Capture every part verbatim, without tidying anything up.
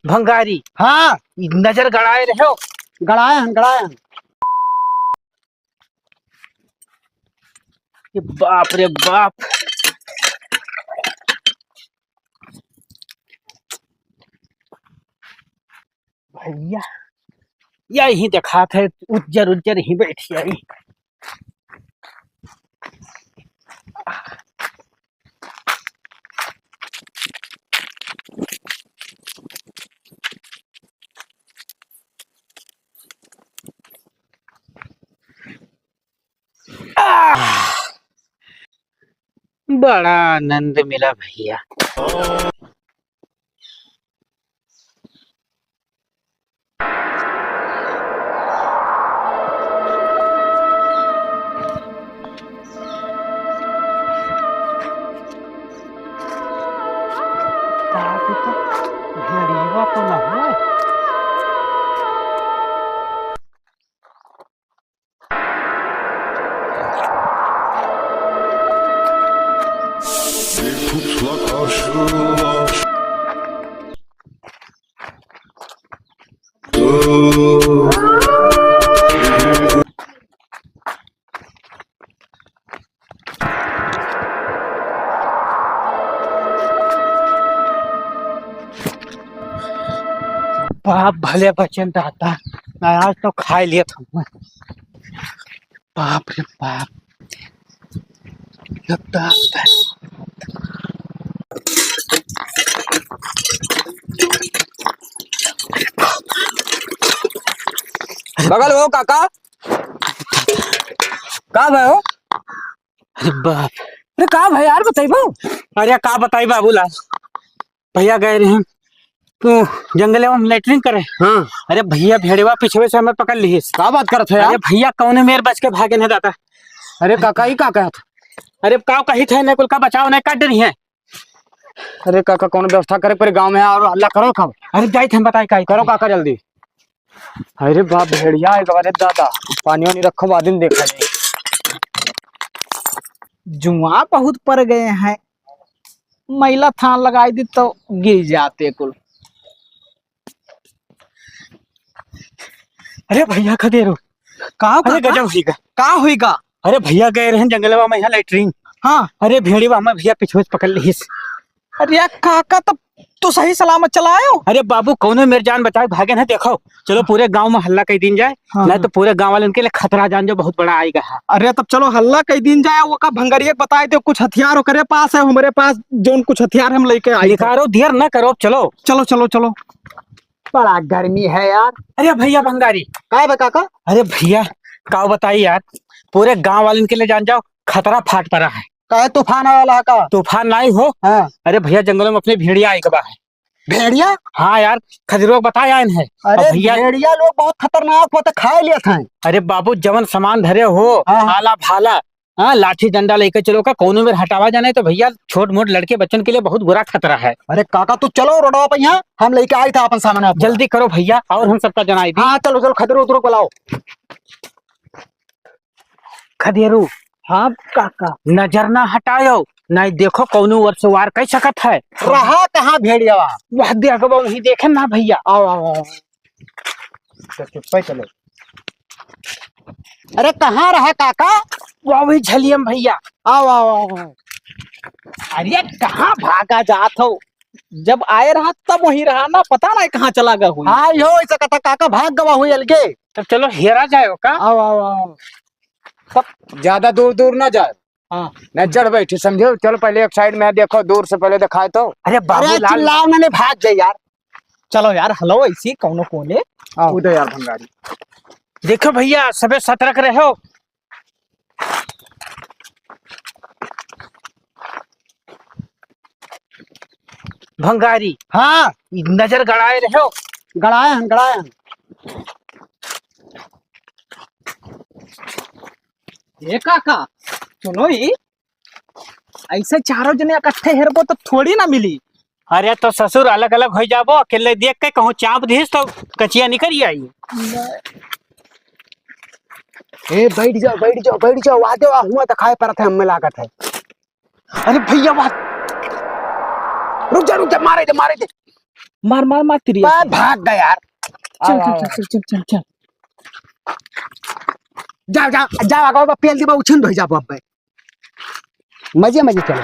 भंगारी। हाँ। ई नजर गड़ाए रहो। गड़ाए हन, गड़ाए हन। ये बाप रे बाप। भैया, यही देखात है, उज्जर उज्जर ही बैठी आई। आह! बड़ा आनंद मिला भैया। भेड़िया तो ना हुआ। बाप भले बचन दाता, आज तो खाए लिया था। बाप रे बाप, लगता है। बगल हो काका, का भयो? अरे बाप। अरे का भाई यार, बताइबो? अरे का बताई बाबूलाल, भैया गए रहे तो जंगले में लेटरिन करे। हाँ। अरे भैया, भेड़वा पिछवे से हमें पकड़ लिहिस। का बात करत है यार? अरे भैया, कौने मेर बच के भागे न दाता। अरे काका, ई का कहत? अरे का कही थे, न कुल का बचाव नहीं, काट डरी है। अरे काका, कौन व्यवस्था करे पर गाँव में और हल्ला करो का? अरे जाइत हम बताई का करो काका जल्दी। अरे बाप, भेड़िया एक बार दादा, पानी वानी रखो, बाद में देखा जाए। जुआ बहुत पड़ गए हैं, मैला थान लगाई दी तो गिर जाते कुल। अरे भैया खदेरो, का अरे काका? गजब हुई गा। का हुई गा? अरे भैया गए रहन जंगलवा में यहाँ लेटरिन। हाँ। अरे भेड़िया हमें भैया पिछुए से पकड़ लिहिस। अरे काका, तब तो सही सलामत चला आयो। अरे बाबू, कौनो मेर जान बचाए भागे न, देखो, चलो पूरे गांव में हल्ला कई दीन जाए, हाँ, नहीं हाँ। तो पूरे गांव वाले उनके लिए खतरा जान जो बहुत बड़ा आएगा है। अरे तब चलो हल्ला कई दीन जाए, वो का भंगरिया के बताए दे, कुछ हथियार ओकरे पास है, हमरे पास जोन कुछ हथियार हम लेके आए थे। निकारो, देर न करो, चलो। चलो, चलो, चलो। बड़ा गर्मी है यार। अरे भैया भंगारी। का बा काका? अरे भैया, का बताई यार, पूरे गांव वाले उनके लिए जान जाओ, खतरा फाट पड़ा है। काहे, तूफान आवे वाला है का? तूफान नाई हो। हाँ। अरे भैया, जंगलों में अपने भेड़िया आए के बा है। भेड़िया? हाँ यार, खजूरवा के बताए आयन है। अरे अब भैया भेड़िया लोग बहुत खतरनाक होते, खाए लेत हैं। अरे बाबू, जवन सामान धरे हो, हाँ, हाँ। आला भाला, हाँ, लाठी डंडा लेके चलो का, कौनो मेर हटावा जाने तो भैया, छोट मोट लड़के बच्चन के लिए बहुत बुरा खतरा है। अरे काका, तू चलो रोडवा पे, यहाँ हम लेके आई था अपन सामान आपको। जल्दी करो भैया, और हम सबका जनाई दी। हाँ, चलो, चलो, खजूर उतरो को लाओ। खदेरू। हाँ काका। नजर ना हटायो, नहीं देखो कौनो ओर से वार कई सकत है। रहा कहाँ भेड़िया? वह देखबो वहीं देखे ना भैया। आओ, आओ, आओ। तो चुप्पे चलो। अरे कहाँ रहा काका? वह वही झलियम भैया। आओ, आओ, आओ, आओ। अरे कहाँ भागा जात हो? जब आए रहा तब वहीं रहा ना, पता नहीं कहाँ चला गया हुई। हाँ, यो ऐसा कथा काका भाग गवा हुई अलगे। तब चलो हेरा जाए का? आओ, आओ, आओ। तब ज्यादा दूर दूर ना जाए। हाँ। नहीं चढ़ बैठी समझो, चलो पहले एक साइड में देखो, दूर से पहले दिखाए तो। अरे अरे बाबूलाल। चिल्लाओ ना, नहीं भाग जाए यार। चलो यार, हलो ऐसी कौनो कोने। आओ। कूदो यार भंगारी। देखो भैया, सबे सतर्क रहो। भंगारी। हाँ। नजर गड़ाए रहो। गड़ाए हन, गड़ाए हन। ए काका, सुनो ई, ऐसे चारों जने इकट्ठे हेरबो तो थोड़ी ना मिली। अरे तो ससुर अलग अलग हो जाबो, अकेले देख के कहूँ चाप दिस तो कचिया निकल आई। ए बैठ जाओ, बैठ जाओ, बैठ जाओ, आ जाओ, हुआ दिखाई पड़त है, हमें लागत है। अरे भैया बात। रुक जा, रुक जा, मारे दे, मारे दे। मार, मार, मार, तिरिया बा, से। भाग गया यार। चल, आओ, चल, आओ, चल, आओ। चल, चल, चल, चल। जाओ, जाओ, जाओ, आगे बा, पेल दे बा, उछिन धोई जाबो अब। मजे, मजे चलो।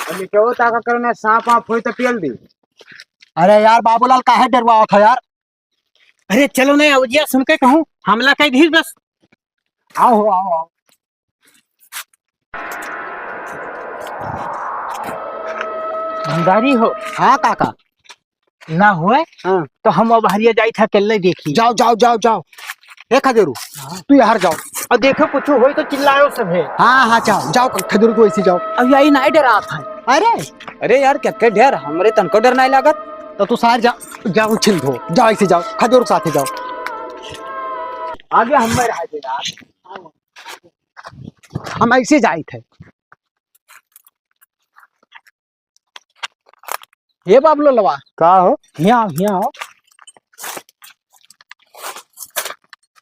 अरे, केहू ताका करो ना, सांप वाप होई तो पेल दी। अरे यार, बाबूलाल, काहे डरवावत हो यार? अरे चलो ना, अवजिया सुन के कहूँ, हमला कइ दी बस। आओ हो, आओ, आओ। भंडारी हो। हाँ काका। ना होए, हाँ। तो हम अब हरिया जाई था, अकेले देखी। जाओ, जाओ, जाओ, जाओ। ए खदेरू, हाँ। तू यहाँ जाओ। और देखो, कुछ होई तो चिल्लायो सब है। हाँ, हाँ, जाओ, जाओ, खदेरू, तू ऐसे जाओ। अब यही नहीं डरात है। अरे, अरे यार, क्या, क्या डर? हमरे तनको डर नहीं लागत। तो तू सार जा, जाओ, छिंद हो, जाओ, ऐसे जाओ, खदेरू के साथे जाओ। आगे हम में रह दे यार। हम ऐसे जाइत है। हे बाबू ललवा। का हो? हियाँ आओ, हियाँ आओ।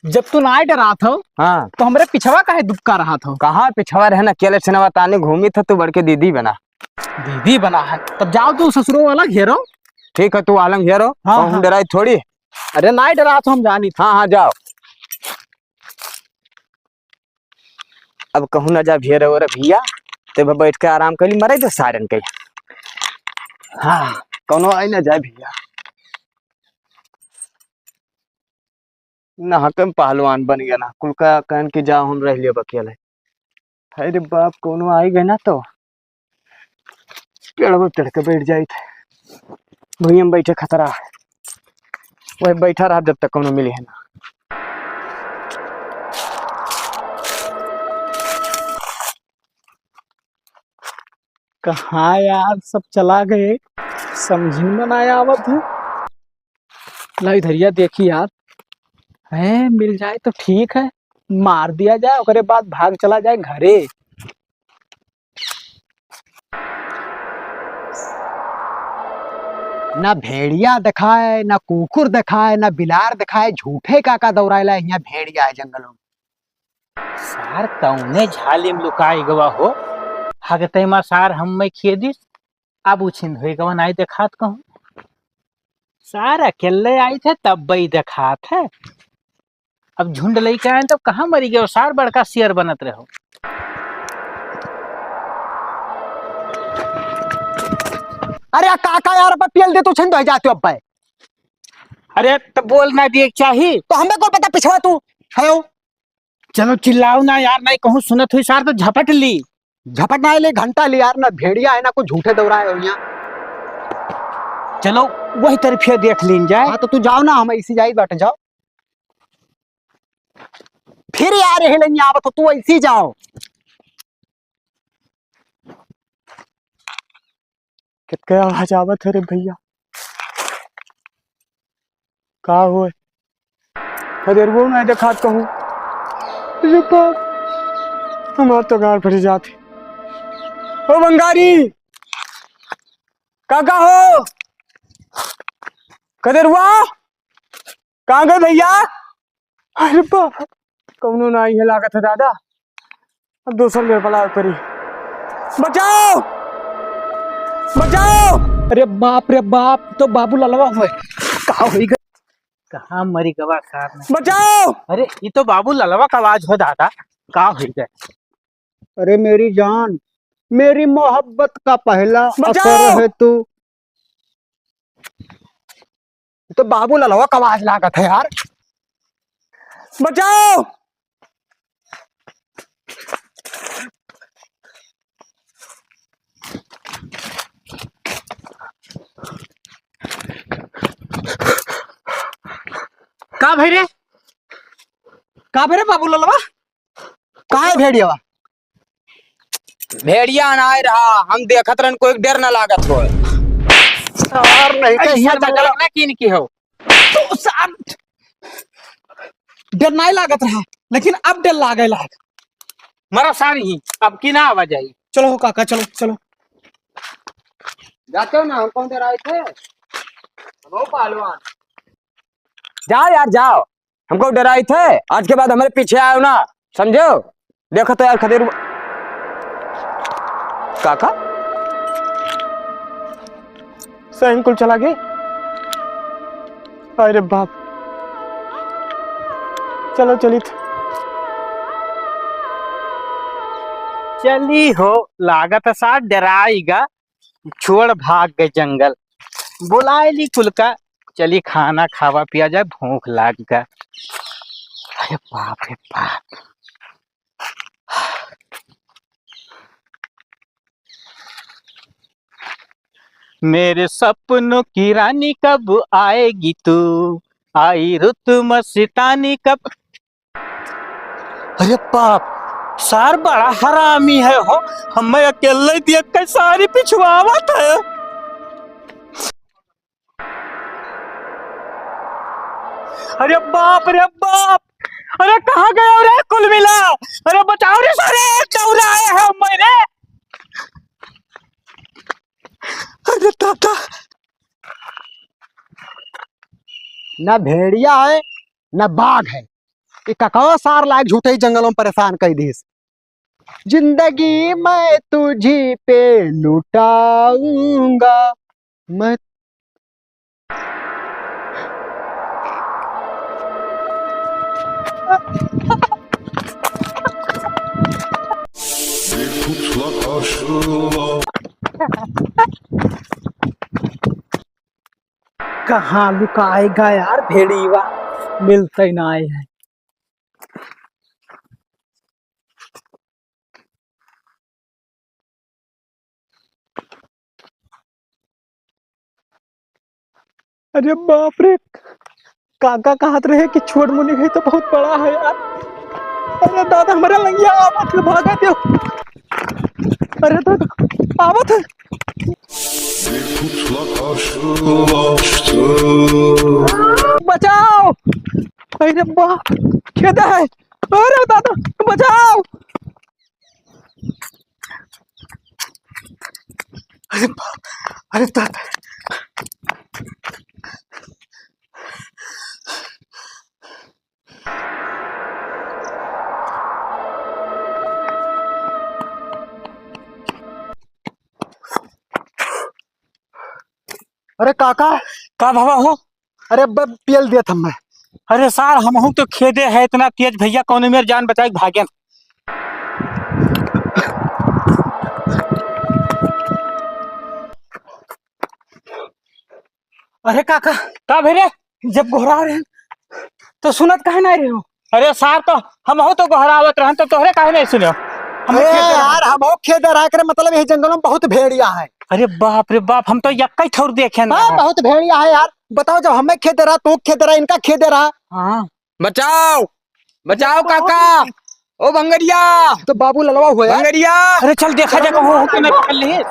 जब तू नाय डरात हो, हाँ। तो हमरे पिछवा काहे दुबका रहत हो? कहाँ पिछवा रहे ना, अकेले से नवा तानी घूमी था तू बड़के दीदी बना। दीदी बना है, तब जाओ तू ससुरो वाला घेरो। ठीक है, तू आलम घेरो, हाँ, कहूँ हाँ। डराई थोड़ी। अरे नाय डरात हो, हम जानी था। हाँ, हाँ, जाओ। अब कहूँ ना जा भियर और भैया, ते बा बैठ के आराम कर ली, मरे दो सारन के। हाँ, कौनो आई ना जाए भैया। ना हकम पहलवान बन गया ना, कुल का कहन के जाओ हम रह लियो अकेले। हाय रे बाप, कौनो आई गए ना तो पेड़वा पे चढ़ के बैठ जाइत। भुइयां में बैठे खतरा। वही बैठा रहा जब तक कौनो मिले है ना। कहाँ यार सब चला गए, समझ में ना आवत है। लाई धरिया देखी यार, हैं, मिल जाए तो ठीक है, मार दिया जाए, ओकरे बाद भाग चला जाए घरे। ना भेड़िया देखाए, ना कुकुर देखाए, ना बिलार देखाए, झूठे का का दौड़ाएला हियाँ भेड़िया है जंगलों में। सार कौने झाली में लुकाई गवा हो? हगते मा सार हम में खिए दिस, अब उछिंद होई गवा नाई देखात कहूँ। सार अकेले आई थे तब बई देखात है। अब झुंड लइके आए तब कहाँ मरी गयो सार, बड़का शेर बनत रहो। अरे काका यार, अब पेल दे तो छिंद हो जाते हो अब भाई। अरे तो बोल ना दिए चाही। तो हमें कौन पता पिछवा तू है हो? चलो चिल्लाओ ना यार, नहीं कहूँ सुनत हुई सार तो झपट ली। झपट ना ले, घंटा ले यार, ना भेड़िया है ना कुछ झूठे दौड़ाए हो यहाँ। चलो वही तरफिया देख लीन जाए। हाँ तो तू जाओ ना, हम ऐसी जाई बाटे, जाओ। फिर यार यही लेने आवत हो, तू ऐसी जाओ। कितके आवाज आवत है रे भैया? का होए? खदेरवो नहीं देखात कहूँ। अरे बाप, हमार तो गार फट जात है। ओ बंगारी, काका हो? खदेरवा, कहाँ गए भैया? अरे बाप, कौनो ना आई है लागत है दादा। अब दूसर लेर पलावे परी। बचाओ! बचाओ! अरे बाप रे बाप, तो बाबू ललवा हुए। का होई गए? कहाँ मरी गवा सार में? बचाओ! अरे, ये तो बाबू ललवा का आवाज हो दादा। का होई गए? अरे मेरी जान, मेरी मोहब्बत का पहला बचाओ! असर है तू। तो बाबू ललवा का आवाज लागत है यार। बचाओ! का भई रे? का भई रे बाबू ललवा? का है भेड़िया? भेड़िया ना आए रहा, हम देखत रहन, कोई डर ना लागत हो। सार नहीं तो ऐसा यहाँ जंगल ना कीन की हो। तो सार डर नहीं लागत रहा, लेकिन अब डर लागे लाग। मरा सार ही, अब की ना आवा जाई। चलो हो काका, चलो, चलो। जाते हो ना, हम कौन डराए थे? वो पहलवान। जाओ यार, जाओ। हमको डराई थे, आज के बाद हमारे पीछे आयो ना, समझो? देखो तो यार खदेरू काका, सही कुल चला गए। अरे बाप, चलो चलित। चली हो, लागत है सार डराइगा, छोड़ भाग गए जंगल। बुलाए ली कुल का, चली खाना खावा पिया जाए, भूख लाग गा। अरे बाप रे बाप। मेरे सपनों की रानी कब आएगी तू, आई रुत मस्तानी कब। अरे बाप, सार बड़ा हरामी है हो, हमें अकेले देख के सारी पिछुआवत है। अरे बाप रे बाप, अरे कहाँ गया रे कुल मिला? अरे बचाओ रे सारे, चौरा आए हैं हमें रे। अरे दादा, ना भेड़िया है ना बाघ है, ये ककवा सार लायक झूठे ही जंगलों में परेशान कर दीस। जिंदगी मैं तुझी पे लुटाऊंगा मैं। कहाँ लुकाएगा यार भेड़ीवा, मिलते ना आए हैं। अरे बाप रे, काका कहत रहे कि छोट मुनि है तो बहुत बड़ा है यार। अरे दादा, हमारा लंगिया आवत है, भागा दो। अरे दादा, आवत है। बचाओ। अरे बाप, खेदा है। अरे दादा, बचाओ। अरे बाप, अरे दादा। अरे काका। का भवा हो? अरे अब पियल देत हमें। अरे सार, हमहू तो खेदे है, इतना तेज भैया, कौनो मेर जान बचाई के भागेन। अरे काका। का भे रे? जब गोहरा रहे तो सुनत काहे ना रहे हो? अरे सार, तो हमहू तो गोहरावत रहन, तो तोहरे काहे नहीं सुने? हम अरे खेदे रहे। यार, हमहू खेदे रहा करे, मतलब यही जंगल में बहुत भेड़िया है। अरे बाप रे बाप, हम तो यक्का ही ठौर देखे ना हाँ, है। बहुत भेड़िया है यार। बताओ, जब हमें खेदे रहा, तू खेदे रहा, इनका खेदे रहा। हाँ। बचाओ, बचाओ काका। ओ भंगरिया। तो बाबू ललवा हुआ है। भंगरिया। अरे चल देखा जाए, कहूँ हो तो नहीं पकड़ ली।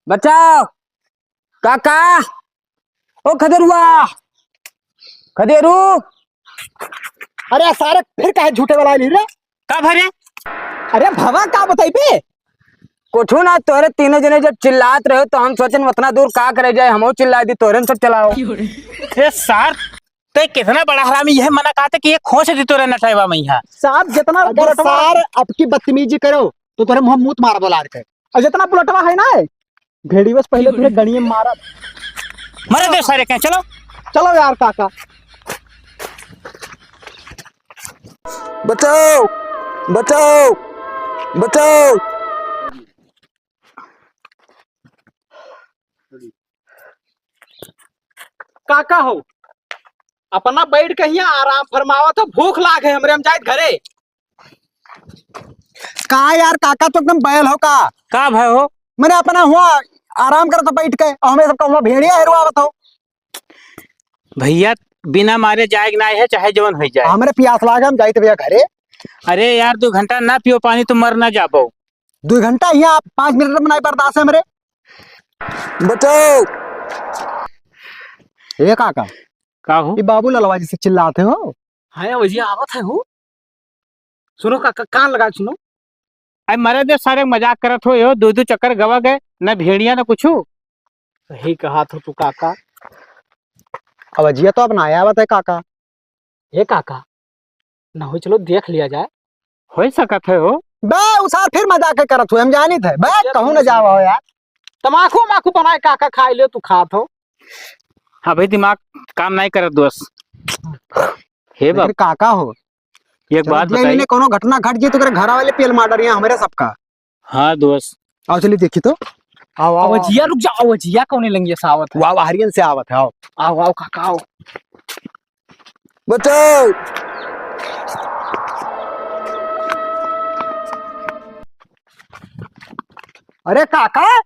बचाओ काका। ओ खदेरुआ, खदेरू। अरे सारे फिर काहे झूठे वाला ली रे? का भरे? अरे भवा का बताई बे? कुछ ना, तोहरे तीनों जने जब चिल्लात रहे तो हम सोचन उतना दूर का करे जाए, हमहू चिल्ला दी, तोहरे सब चलाओ। ए सार, ते कितना बड़ा हरामी, यह मना कहते कि ये खोंच दी तोरे नटैवा में यहाँ। सार जितना अगर सार अब की बदतमीजी करो तो तोरे मुंह मूत मार बोला के। और जितना बुलटवा है ना, भेड़ीवा से पहले तुहे गणिये मारब। मरे दे सारे के, चलो। चलो यार काका। बचाओ, बचाओ, बचाओ। काका हो, अपना बैठ के हियाँ आराम फरमावत हो, भूख लाग है हमरे, हम जाइत घरे। का यार काका, तो एकदम बैल हो का? का भय हो? मैंने अपना हुआ आराम करत हो बैठ के, और हमें सबका हुआ भेड़िया हेरुआवत हो। भैया, बिना मारे जाए के नाई है, चाहे जवन होई जाए। हमरे प्यास लागे, हम जाइत भैया घरे। अरे यार, दो घंटा ना पियो पानी तो मर ना जाबो। दो घंटा यहाँ आप पाँच मिनट में नहीं बर्दाश्त है हमरे। बचाओ। ए काका। का हो? ये बाबू ललवा जी से चिल्लाते हो? हाँ, वजी आवत है हो। सुनो का, का, कान लगा के सुनो। अरे मरे दे सारे, मजाक करत हो यो, दो दो चक्कर गवा गए, ना भेड़िया ना कुछू। सही कहा था तू काका। अब अजिया तो अब ना आवत है काका। हे काका, ना होई, चलो देख लिया जाए। होई सकत है हो। बे, उ सार फिर मजाक करत हुए, हम जानित है। बे, कहूँ न जावा हो यार। तमाकू माकू बनाए काका खाए ले, तू खात हो। अबे दिमाग काम नहीं करत दोस्त। हे लेकिन बाप। काका हो, एक चलो, बात जे बताई। इन्हें कोनो घटना घट जी तो ओकरे घर वाले पेल मार डरिया हमरे सबका। हाँ दोस्त। आओ चलिए देखी तो। आओ, आओ, आओ। जिया, रुक जा, आओ जिया, कौने लंगिया से आवत है? वाह, हरियन से आवत है, आओ। आओ, आओ काका, आओ। बचाओ। अरे काका,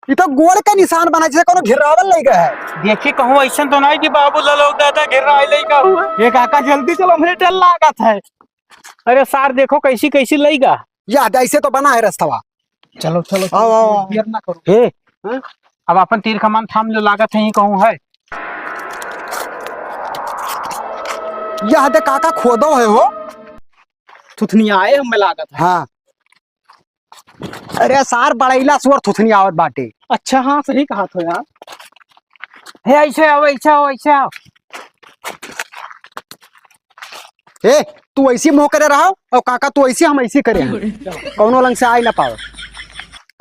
ई तो गोड़ का निशान बना, जैसे कोनो घिर्रावल लइका है। देखी कहूँ ऐसन तो नहीं कि बाबू लाल दादा घिर्राए लइका हुआ। ए काका, जल्दी चलो, हमरे डर लागत है। अरे सार, देखो कैसी कैसी लइका। या, ऐसे तो बना है रस्तवा। चलो, चलो, आओ, चलो, आओ, आओ। देर ना करो। हे, हाँ? अब अपन तीर कमान थाम लो, लागत है, यहीं कहूँ है। यह दे काका खोदो है हो। थुथनी आए हमें लागत है। हाँ। अरे सार, बड़ैला सुअर थुथनी आवत बाटे। अच्छा, हाँ, सही कहा थो यार। हे, ऐसे आओ, ऐसे आओ, ऐसे आओ। ए, तू ऐसी मुंह करे रहो और काका तू ऐसी, हम ऐसी करे हैं। कौनो लंग से आए ना पाओ।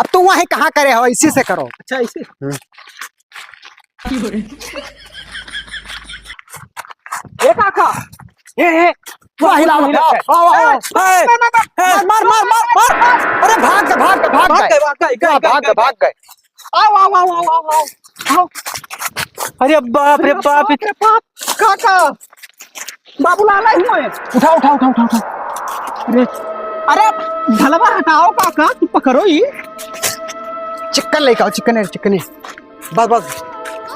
अब तू वहीं कहाँ करे हो, इसी से करो। अच्छा, ऐसे? हम्म। ए काका, ए, ए, वाह, हिलाओ, हिलाओ, आओ, आओ, आओ, ए, ए, मार, मार, मार, मार, मार। अरे भाग गए, भाग गए, भाग गए। भाग गए, भाग गए, भाग गए। आओ, आओ, आओ। आओ। अरे बाप रे बाप। अरे बाप, काका। बाबूलाल आए हुए। उठाओ, उठाओ, उठाओ, उठाओ, उठाओ। अरे, अरे, ढलवा हटाओ काका, तू पकड़ो ही। चिकन लेके आओ, चिकन है, चिकन है। बस, बस।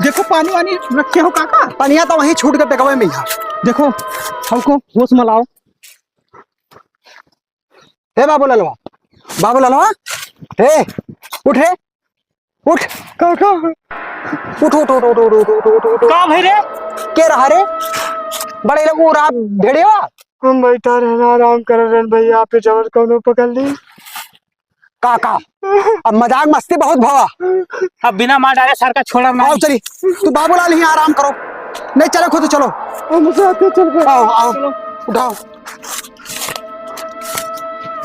देखो पानी वानी रखे हो काका। पनिया तो वहीं छूट के बेगवे में ही है। देखो, हमको होश में लाओ। हे बाबू ललवा, बाबू ललवा, हे, उठ रे, उठ। काका। उठ, उठ, उठ। का भाई रे? के रहा रे? बड़े लोग उरा भेड़िया। हम बैठा रहना, आराम कर रहन भैया, आप जबर कौनो पकड़ ली। काका, अब मजाक मस्ती बहुत भवा। अब बिना मार डाले सर का छोड़ा ना। आओ चली, तू बाबूलाल ही आराम करो। नहीं चलो खुद चलो। हम साथ में चल गए। आओ, आओ, चलो। उठाओ।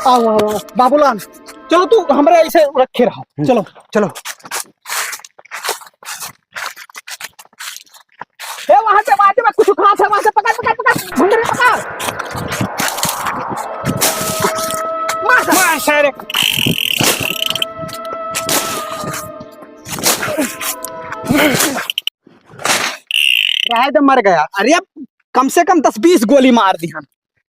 आओ, आओ, आओ। बाबूलाल, चलो तू हमरे ऐसे रखे रहो। हम्म। चलो। चलो। ए, वहाँ से, वहाँ से, कुछ खास है, वहाँ से पकड़, पकड़, पकड़, भुंगरी पकड़। मार, मार, सारे। रहे तो मर गया। अरे, अब कम से कम दस बीस गोली मार दी हम।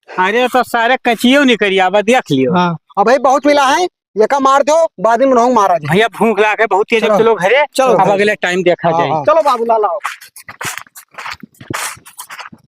अरे, तो सारे कचियो निकल आवा, देख लियो। हाँ। अब भाई बहुत मिला है, एका मार दो, बाद में उन्हों मारा जाए। भैया, भूख लाग है बहुत तेज, चलो। चलो घरे, चलो अब घरे। अगले टाइम देखा हाँ, जाए। हाँ। चलो बाबूलाल, आओ।